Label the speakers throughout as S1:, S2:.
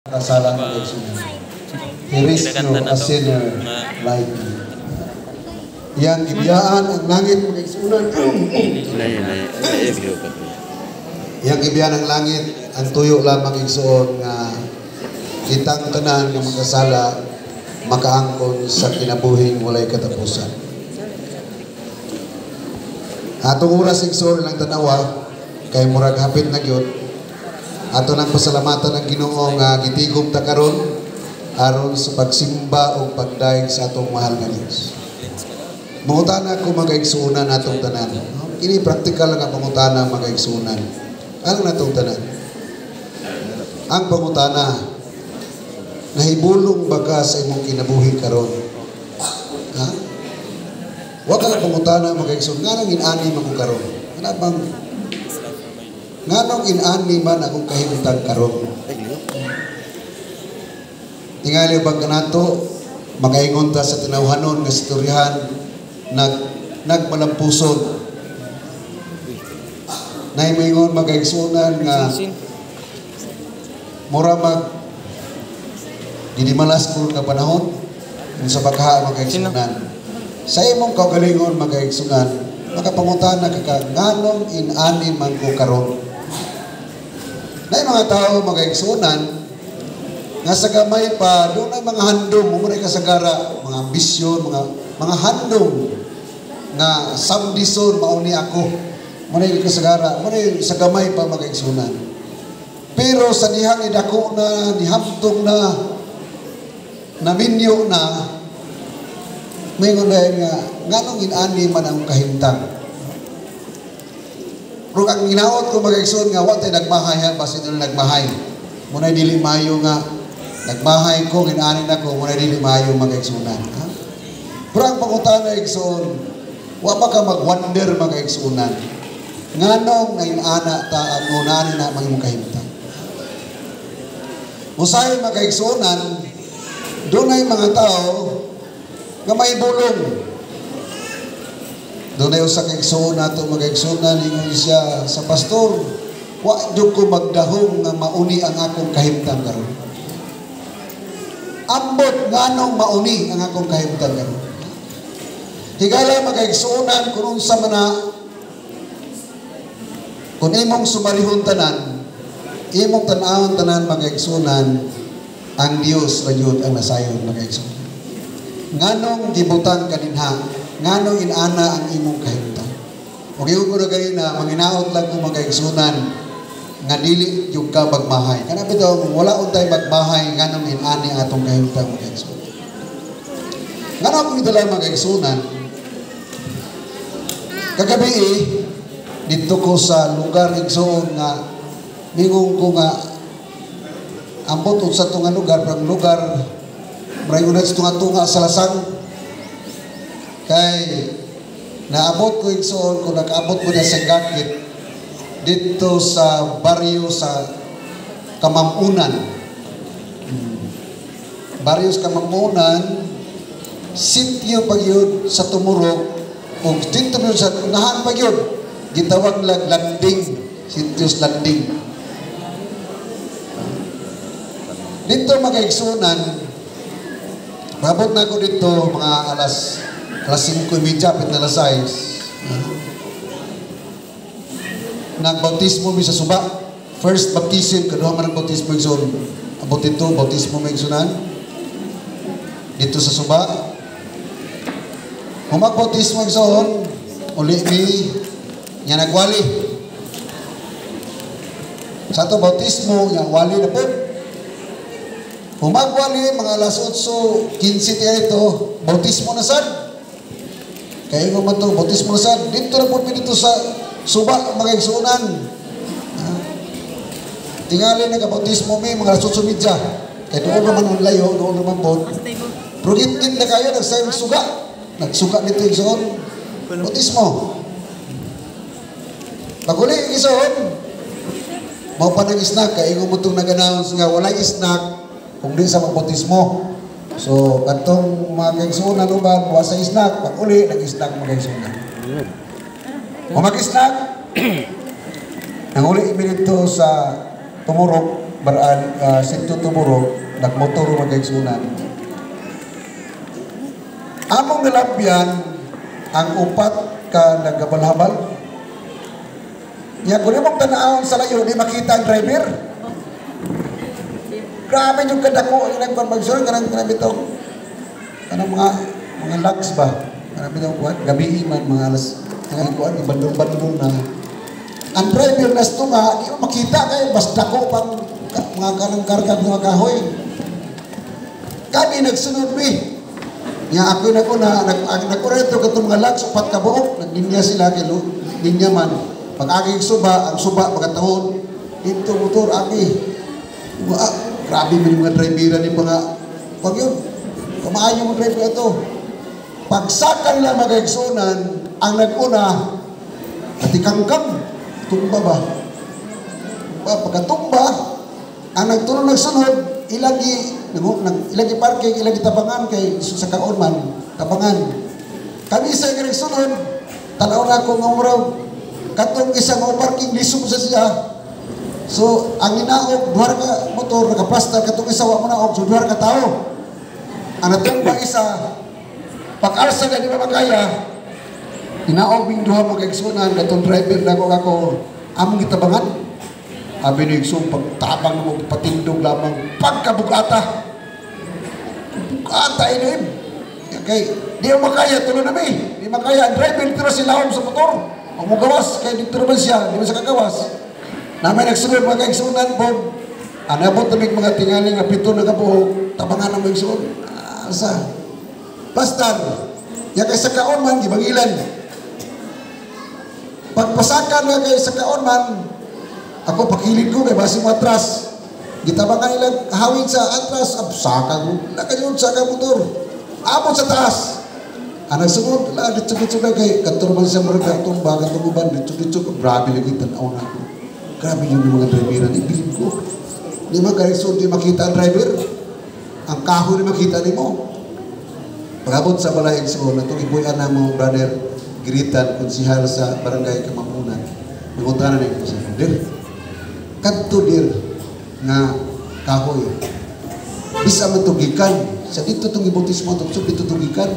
S1: Kasala mga kaigsunan. He rescued
S2: Kinakanta na
S1: a
S2: to.
S1: Sinner like me. Iyang gibiyaan ang langit, mga kaigsunan.
S3: Lahi, lahi, lahi, view pa to.
S1: Iyang gibiyaan ang langit, ang tuyo lamang, igsoon, nga kitang tanan nga makasala makaangkon sa kinabuhing walay katapusan. Atong oras, igsoon, lang tanawa kay murag hapit na gyud. Ato nang pasalamatan ang Ginoo nga gitigom ta karon aron sa pagsimba o pagdayeg sa atong mahal nga Dios. Mangutana ko, mga kaigsuonan, atong tanan. No? Kini praktikal nga pangutana, mga kaigsuonan. Ang natong tanan. Ang pangutana, nahibulong ba ka sa imong kinabuhi karon? Ha? Wa ka lang pangutana, mga kaigsuonan, nganong inani man ko karon? Ana bang nganong inani man akong kahimtang karon? Tingali bang kanato makaingon ta sa tinawhanon nga istoryahan nagmalampuson. Nay moingon, mga kaigsuonan, nga mura mag gidimalas ko nga panahon kung sa bagha, mga kaigsuonan. Sa imong kaugalingon, mga kaigsuonan, makapangutana ka nganong inani man ko karon? Nay mga tao, mga kaigsuonan, nga sa gamay pa doon ay mga handom mo kasagara, mga ambisyon, mga handom nga someday soon mauni ako mo na kasagara mo sa gamay pa, mga kaigsuonan. Pero sa dihang idako na, nihamtong na, naminyo na, may dahil nga nganong inani man ang kahimtang. Pero ang ginaot ko, mga kaigsoon, nga wa tay nagmahay ha, basin na nagmahay. Muna dili maayo nga nagmahay ko, ginani na ko, muna dili maayo, mga kaigsuonan. Ha? Pero ang pangutana, igsoon, wa ba ka mag-wonder, mga kaigsuonan? Nganong nainana ta ang ngunani na mga imong kahimtang? Usahay, mga kaigsuonan, dunay mga tao nga may bulong. Dunay usa ka igsoon nato, mga kaigsuonan, ingon siya sa pastor, "Wa jud ko magdahom nga mauni ang akong kahimtang karon. Ambot nganong mauni ang akong kahimtang karon." Higala, mga kaigsuonan, kung unsa man na, kung imong sumarihon tanan, imong tan-awon tanan, mga kaigsuonan, ang Dios ra gyud ang nasayon, mga kaigsuonan. Nganong gibutang kaninha, nganong inana ang imong kahimtang? Ug ingon ko na ganina, manginaot lang ko, mga kaigsuonan, nga dili jud ka magmahay. Kana bitaw wala untay magmahay nganong inani ang atong kahimtang, mga kaigsuonan. Ngano ako gidala, mga kaigsuonan? Kagabi eh, dito ko sa lugar, igsoon, nga mingon ko nga ambot unsa to nga lugar, parang lugar maray unad sa tunga-tunga sa lasang, kay naabot ko, igsoon, kung nakaabot ko na sa Gakit dito sa baryo sa Kamamunan. Baryo sa Kamamunan, sitio pa gyud sa Tumurok ug dito gyud sa unahan pa gyud gitawag lag landing, sitio sa landing. Dito, mga kaigsuonan, mabot na ako dito mga alas 5:30, pit na alas 6. Nagbautismo mi sa suba. First baptism, kaduha man ang bautismo, igsoon. Abot dito, bautismo mi, igsuonan. Dito sa suba. Humagbautismo, igsoon, uli mi, nga nagwali. Sa ato bautismo, nga wali na po. Humagwali, mga alas 8:15 tiya ito, bautismo na sad. Kaya mo man to, bautismo na sad. Dito na po dito sa suba, mga igsuonan. Ha? Tingali nagabautismo mi, mga alas 8:30. Kaya doon naman ang layo, doon naman po. Pero git na kayo, nagsayo nagsuga. Nagsuga dito, igsoon. Bautismo. Paguli, igsoon, mao pa nang snack, kaya mo itong nag-announce nga walay snack kung di sa magbautismo. So, katong mga kaigsuonan uban, wa sa snack, pag uli, nag-snack, mga kaigsuonan. Kung mag-snack, nanguli imi dito sa Tumurok, Baraan, Sitio Tumurok, nagmotor mga kaigsunan. Among nalabyan ang upat ka nagabalhabal. Ya kung imong tanawon sa layo, di makita ang driver. Grabe yung kadako ang ilang kuan magsuron kanang kanang bitong kanang mga logs ba. Kanang bitong kuan gabi man mga alas kanang kuan bandol-bandol na. Ang driver nas tunga, di mo makita kay bas dako pang mga kanang karga mga kahoy. Kami nagsunod mi. Nya ako naguna naguna ito katong mga logs upat ka buok, naglinya sila kay linya man. Pag agi suba, ang suba pagkatahon dito motor agi. Wa, grabe man yung mga drivera ni mga pag yun, kumaayo mo driver ito. Pagsakan lang mga igsunan, ang nag-una, atikangkang, tumba ba? Tumba, pagkatumba, ang nagtulong nagsunod, ilagi parking, ilagi tabangan kay sa kaon man, tabangan. Kami sa nagsunod, tanaw na ako nga murag, katong isang parking, liso mo sa siya. So, ang ginaog, duha ka motor, nakaplasta, katong isa, wa mo naog, so duha ka tao. Ang natumba isa, pag-alsa na di ba makaya, inaog ming duha mga kaigsunan, katong driver na ako, among gitabangan. Abi ni igsoon, pagtabang mo, patindog lamang, pagkabugata. Bugata, inim. Okay, di mo makaya, tulo na mi. Di makaya, ang driver, dito na sila sa motor. Ang mugawas, kaya dito naman siya, di mo siya kagawas. Namay nagsunod mga kaigsunan po. Anabot na mga tingali nga pito na kabuhok, tabangan ang mga igsoon. Asa? Pastor, ya kay sa kaon man, gibangilan. Pagpasakan na kay sa kaon man, ako pakilid ko, kay basi mo atras. Gitabangan nila hawid sa atras, absaka ko, nakayod sa ka motor. Abot sa taas. Ang nagsunod, la, dito-dito na kay, kantor man siya murag tumba, katong uban, dito-dito, grabe lagi, tanaw na ako. Grabe yung mga driveran, ibilin ko. Di man karisod, di makita ang driver. Ang kahoy di makita ni mo. Pagabot sa balay, so, natong ibuyan na mo, brother, Giritan, konsihal sa barangay Kamamunan. Nangutanan na ko sa dir. Kadto dir nga kahoy. Bisa man tugikan. Sa dito itong ibutis mo, so dito tugikan.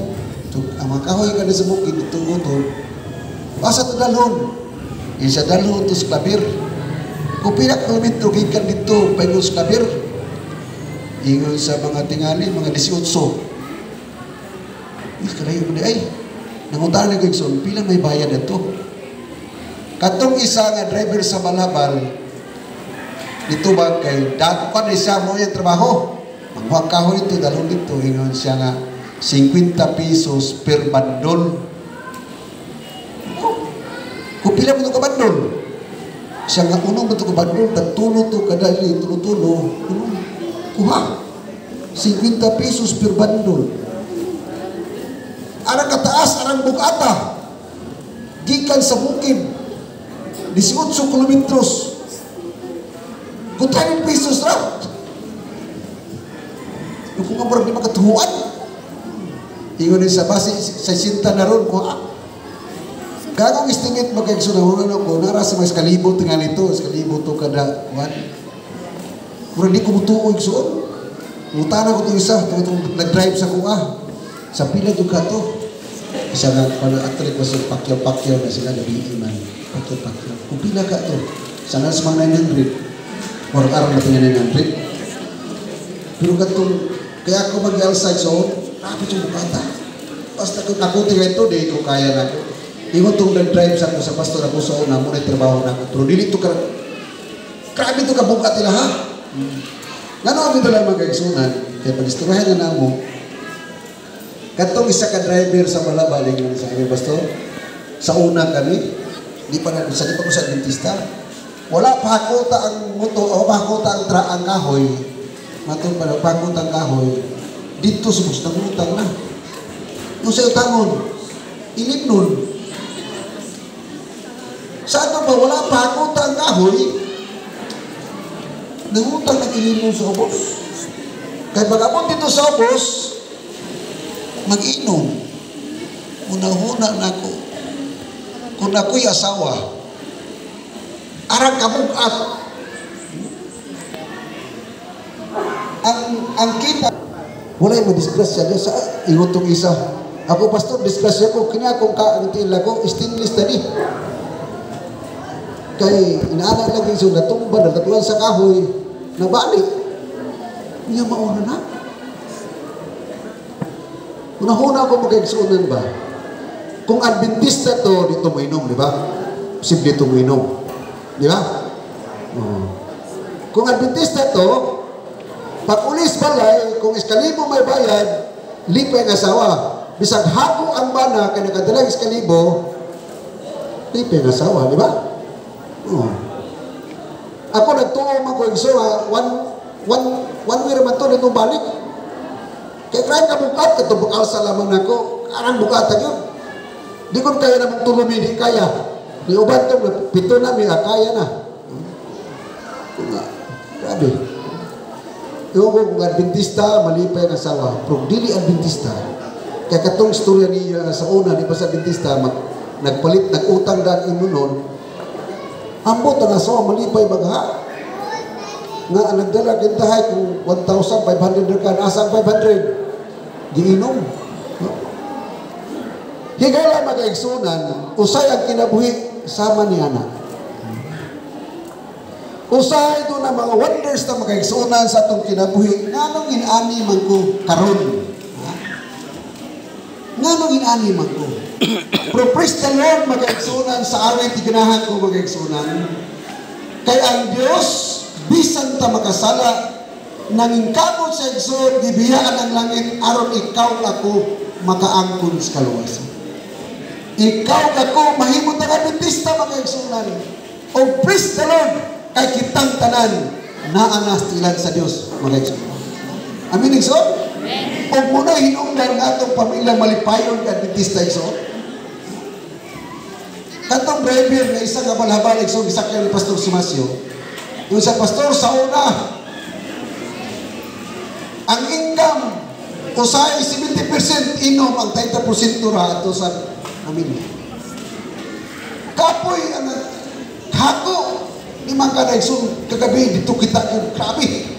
S1: So, ang mga kahoy ka na sa bukid, dito gutol. Asa to dalon? Isa dalon to sa klabir. Kung pila kilometro gikan dito paingon sa klabir. Ingon sa mga tingali, mga 18. Is kalayo man di ay. Nangutanan ko igsoon, pila may bayad ato? Katong isa nga driver sa Balabal, dito ba kay dapat siya mo yung trabaho. Maghuwag kahoy ito, dalon dito, ingon siya nga 50 pesos per bandol. Kung pila mo ito ka bandol? Siya nga, unong mo ito ka bandol, tatulo to kada ili, tulo-tulo, unong, kuha. 50 pesos per bandol. Arang kataas, arang bugata. Gikan sa bukid, 18 kilometros. Kung 10 pesos ra. Kung nga murag di makatuhuan. Ingon sa base, sa sinta na ron, kuha. Kagong estimate magkaigsunahunan ako, nara sa mga kalibo tingali to, kalibo to kada kuan. Murag di ko mutuo igsuon. Mutana ko itong isa, itong nag-drive sa kuha. Sa pila yung kato. Isa nga, actually, kasi pakyaw-pakyaw na sila, nabi man. Pakyaw-pakyaw. Kung pila ka to, sa nga sa mga 900, murag araw na tinga 900. Pero katong, kaya ako mag-alside, so, rapid yung bukata. Basta kung ako tinga ito, di ko kaya na ako. Ingon tong nag-drive sa ako sa pastor ako sa una, muna yung trabaho na ako. Pero dili to ka, grabe to kabukat nila ha. Ngano ang ito lang mga kaigsunan, kaya pag-istoryahan na namo, katong isa ka driver sa Balabal, ingon sa amin, pastor, sa una kami, di pa na, sa di pa ko sa Adventista, wala pa ako ta ang moto, o pa ako ta ang ang kahoy, matong pa pa ako ta ang kahoy, dito sa bus, nangutang na. Kung sa utangon, ilim nun. Sa ano ba, wala pa ako ta ang kahoy, nangutang ng ilim nun sa ubos. Kaya pag abot dito sa ubos, mag-inom. Una-una na ako. Kung ako'y asawa, arang kabugat. Ang kita walay mo disgrasya niya sa ingon tong isa. Ako, pastor, disgrasya ko kini akong ka ang tiil ko stainless tani. Kay inaana lagi so natumba natatuan sa kahoy nabali. Niya mauna na. Unahuna ako magkaigsuonan ba? Kung Adventista to, dito mo inom, di ba? Posible dito mo inom. Di ba? Oo. Kung Adventista to, pag ulis balay, kung iskalibo may bayad, lipay ang asawa. Bisag hako ang bana, kay nakadala iskalibo, lipay ang asawa, di ba? Oo. Ako nagtuo man ko igso, one way man to, nitong balik. Kay kaya ka bukat, katong bukal sa laman ako, arang bukat yun. Di ko kaya namang tulumi, di kaya. Di uban to, pito na, may kaya na. Nga, grabe. Iwan ko kung Adventista, malipay ang asawa. Pero dili Adventista. Kaya katong istorya niya sa una, di pa sa Adventista, nagpalit, nag-utang daan imo nun, ambot ang asawa, malipay magha. Nga, ang nagdala kintahay kung 1,500 ka, nasa ang 500? Giinom. No? Higala magaigsunan, usay ang kinabuhi sama ni ana. Usahay do na mga wonders na magaigsunan sa atong kinabuhi. Nganong inani man ko karon? Ha? Nganong inani man ko? Pero praise the Lord, magaigsunan sa awit, ganahan ko magaigsunan. Kay ang Dios bisan ta makasala, nangingkamot sa igsoon, gibiyaan ang langit aron ikaw ako makaangkon sa kaluwasan. Ikaw ako mahimong ang Adventista magaigsunan. O praise the Lord, kay kitang tanan naa na tilan sa Dios magaigsunan. Amen, igsoon? O muna hinungdan nga atong pamilya malipayon kay Adventista, igsoon. Katong driver nga isa ka balhabal, igsoon, gisakyan ni Pastor Sumasyo. Yung sa pastor sa una, ang income usahay 70% inom, ang 30% ra ato sa pamilya. Kapoy ang hako ni man kada igsoon kagabi dito kita yun grabe.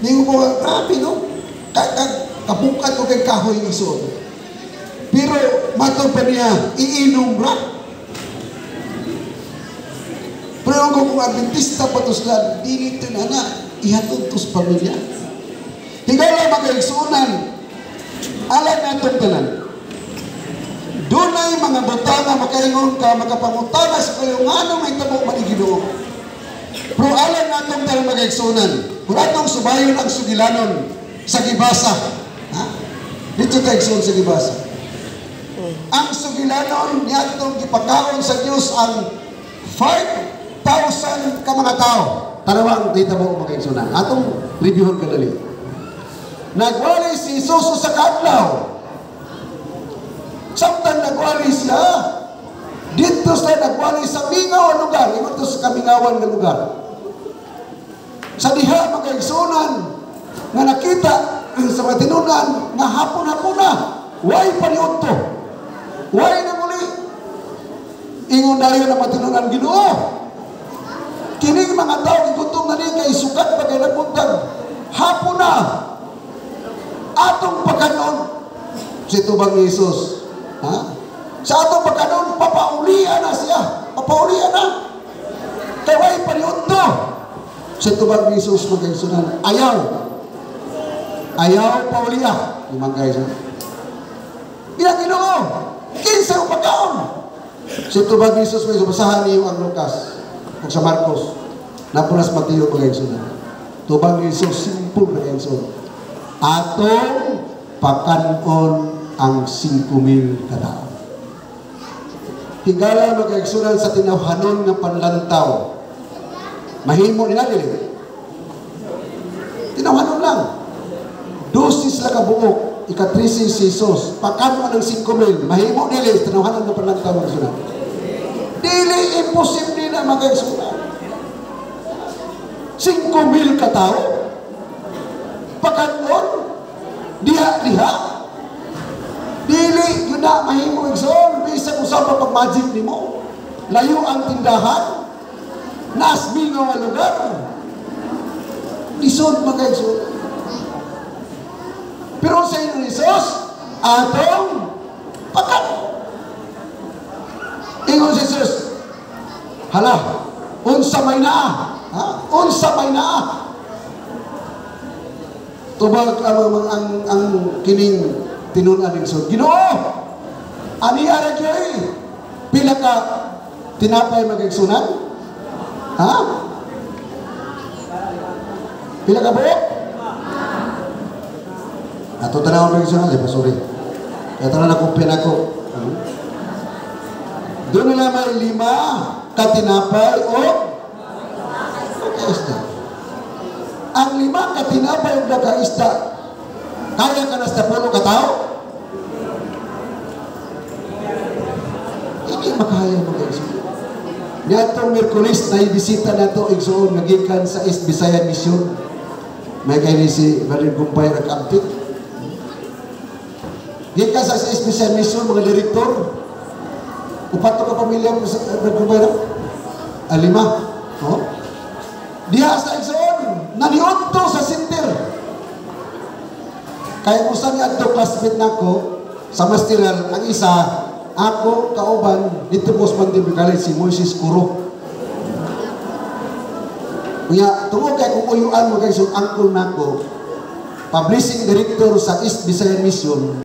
S1: Ningo ko grabe no. Kabukat ko kay kahoy igsoon. Pero matod pa niya iinom ra. Pero kung Adventista pa to sila, dili to na na, ihatod to sa pamilya. Higala makaigsunan, alam natong tanan. Dunay mga butanga makaingon ka, makapangutana sa kayo, ngano may tabo man Ginoo. Pero alam natong tanan makaigsunan, kung atong subayon ang sugilanon sa gibasa. Ha? Dito tayo igsuon sa gibasa. Ang sugilanon niadtong gipakaon sa Dios ang 5,000 ka mga tao. Tarawang dita mo makaigsunan. Atong reviewon kadali. Nagwali si Jesus sa kadlaw. Samtang nagwali siya, dito sa nagwali sa mingaw lugar, ingon to sa kamingawan nga lugar. Sa diha makaigsunan nga nakita sa mga tinunan nga hapon-hapon na, way paniudto. Way na muli. Ingon dayon ang matinunan, Ginoo. Kining mga tao gigutom na ni kay sukat pa kay nagbuntag. Hapon na. Atong pagkanon si tubang ni Jesus. Ha? Sa atong pagkanon papaulian na siya. Papaulian na. Kay way paniudto. Sa tubang ni Jesus magaigsunan, ayaw. Ayaw paulia. Ni mga Iyang Ginoo. Kinsa ang pagkaon? Sa tubang ni Jesus may basahan niyo ang Lucas o sa Marcos. Napunas Mateo magaigsunan. Tubang ni Jesus simple magaigsunan. Atong pakanon ang 5,000 katao. Higala magaigsunan sa tinawhanon nga panlantaw. Mahimo nila dili. Tinawhanon lang. Dosis la kabuok, ika-13 si Jesus. Pakanon ang 5,000. Mahimo dili tinawhanon nga panlantaw magaigsunan. Dili imposible na magaigsunan. 5,000 katao. Pakanon diha-diha. Dili yun na mahimo igsoon bisag usa pa pag magic nimo. Layo ang tindahan. Naas mingaw nga lugar. Lisod mga igsoon. Pero sa ingon ni Jesus, atong pakat. Ingon si Jesus, "Hala, unsa may naa? Ha? Unsa may naa?" Tubag ang kining tinun-an igsoon, "Ginoo, ani ara gyud." Pila ka tinapay, mga igsunan? Ha? Pila ka buok? Ato tanawon, mga igsunan, di ba, sorry. Kaya tanan akong pinako. Doon na may 5 ka tinapay o isda. Ang 5 ka tinapay o ka isda, kaya ka na sa 10 ka tao? Hindi makaya, mga igsoon. Niadtong Miyerkules na ibisita nato, igsoon, nga gikan sa East Visayan Mission. May kay ni si Brother Gumpay Rakampit. Gikan sa East Visayan Mission, mga direktor. Upat ka pamilya mo sa Brother Gumpay ra? Ah, 5. Oh? Diha sa igsoon, naniudto sa center. Kaya kung saan adto classmate nako sa masteral, ang isa ako kauban dito po sa Mountain College, si Moises Curo. Kaya tungod kay kung uyuan mo kay so uncle nako, publishing director sa East Visayan Mission.